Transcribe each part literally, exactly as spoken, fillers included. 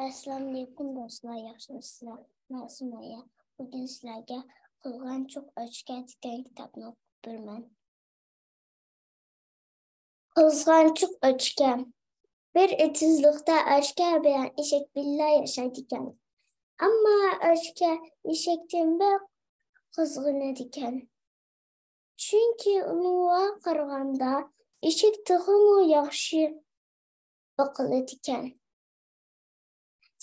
ئەسسالامۇئەلەيكۇم دوستلار، ياخشىمۇسىلەر؟ مەن سۈمەييە. بۈگۈن سىلەرگە قىزغانچۇق ئۆچكە دېگەن كىتابنى ئوقۇپ بېرىمەن. قىزغانچۇق ئۆچكە. بىر ئېتىزلىقتا ئۆچكە بىلەن ئېشەك بىللە ياشايدىكەن. ئەمما ئۆچكە ئېشەكتىن بەك قىزغىنىدىكەن. چۈنكى ئۇنىڭغا قارىغاندا ئېشەك تېخىمۇ ياخشى باقىلىدىكەن.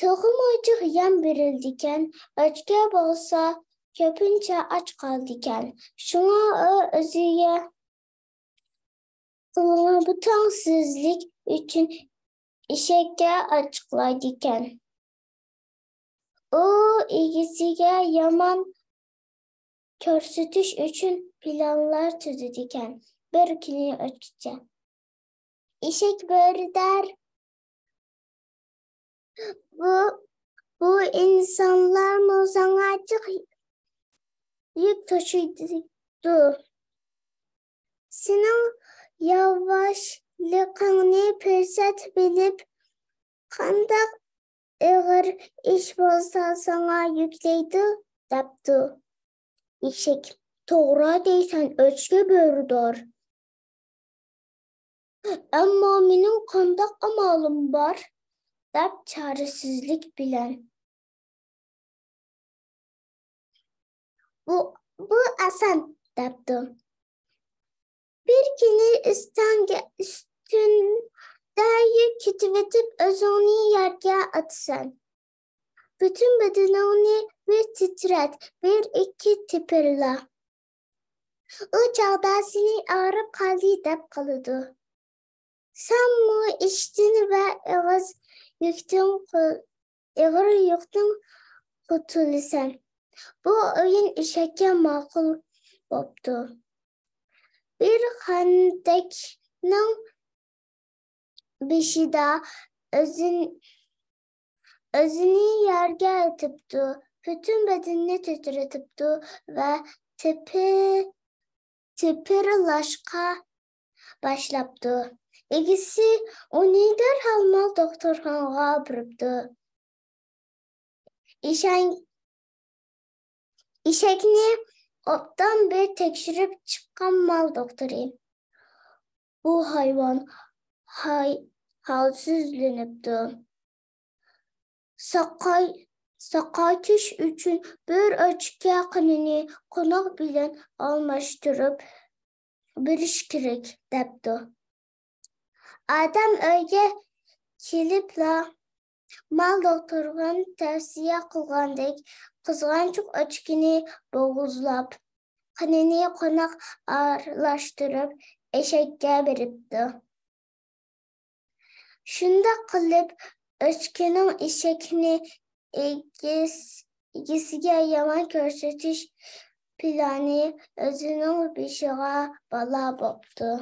تېخىمۇ جىق يەم بېرىلىدىكەن. ئۆچكە بولسا كۆپىنچە ئاچ قالىدىكەن. شۇڭا ئۇ ئۆزىگە قىلغان بۇ تەڭسىزلىك ئۈچۈن ئېشەككە ئاچچىقلايدىكەن. ئۇ ئىگىسىگە يامان كۆرسىتىش ئۈچۈن پىلانلار تۈزىدىكەن. بىر كۈنى ئۆچكە ئېشەك بۆرىدەر، بۇ، بۇ ئىنسانلارمۇ ساڭا جىق يۈك توشۇيدۇ. سېنىڭ ياۋاشلىقىڭنى پۇرسەت بىلىپ، قانداق ئېغىر ئىش بولسا ساڭا يۈكلەيدۇ، دەپتۇ. ئېشەك، توغرا دەيسەن، ئۆچكە بۆرىدۇر. ئەمما مېنىڭ قانداق ئامالىم بار؟ دەپ چارىسىزلىك بىلەن. بۇ، بۇ ئاسان، دەپتۇ. بىر كۈنى ئۈستەڭگە، ئۈستۈندە يۈك كېتىۋېتىپ ئۆزۈڭنى يەرگە ئاتىسەن. پۈتۈن بەدىنىڭنى بىر تىترەت، بىر ئىككى تىپىرلا. ئۇ چاغدا سېنى ئاغرىپ قالدى دەپ قالىدۇ. سەنمۇ ئىشتىن ۋە ئېغىز يۈكتىن قۇ-، ئېغىر يۈكتىن قۇتۇلىسەن. بۇ ئويۇن ئېشەككە ماقۇل بوپتۇ. بىر خەندەكنىڭ بېشىدا ئۆزىن-، ئۆزىنى يەرگە ئېتىپتۇ، پۈتۈن بەدىنىنى تىترىتىپتۇ ۋە تىپى-، تىپىرلاشقا باشلاپتۇ. ئىگىسى ئۇنى دەرھال مال دوختۇرخانىغا ئاپىرىپتۇ. ئېشەك-، ئېشەكنى ئوبدان بىر تەكشۈرۈپ چىققان مال دوختۇرى، بۇ ھايۋان ھاي-، ھالسىزلىنىپتۇ. ساقاي-، ساقايتىش ئۈچۈن بىر ئۆچكە قېنىنى قوناق بىلەن ئالماشتۇرۇپ بېرىش كېرەك، دەپتۇ. ئادەم ئۆيگە كېلىپلا، مال دوختۇرغا تەۋسىيە قىلغاندەك، قىزغانچۇق ئۆچكىنى بوغۇزلاپ، قېنىنى قوناق ئارىلاشتۇرۇپ، ئېشەككە بېرىپتۇ. شۇنداق قىلىپ، ئۆچكىنىڭ ئېشەكنى ئىگىس-، ئىگىسىگە يامان كۆرسىتىش پىلانى ئۆزىنىڭ بېشىغا بالا بوپتۇ.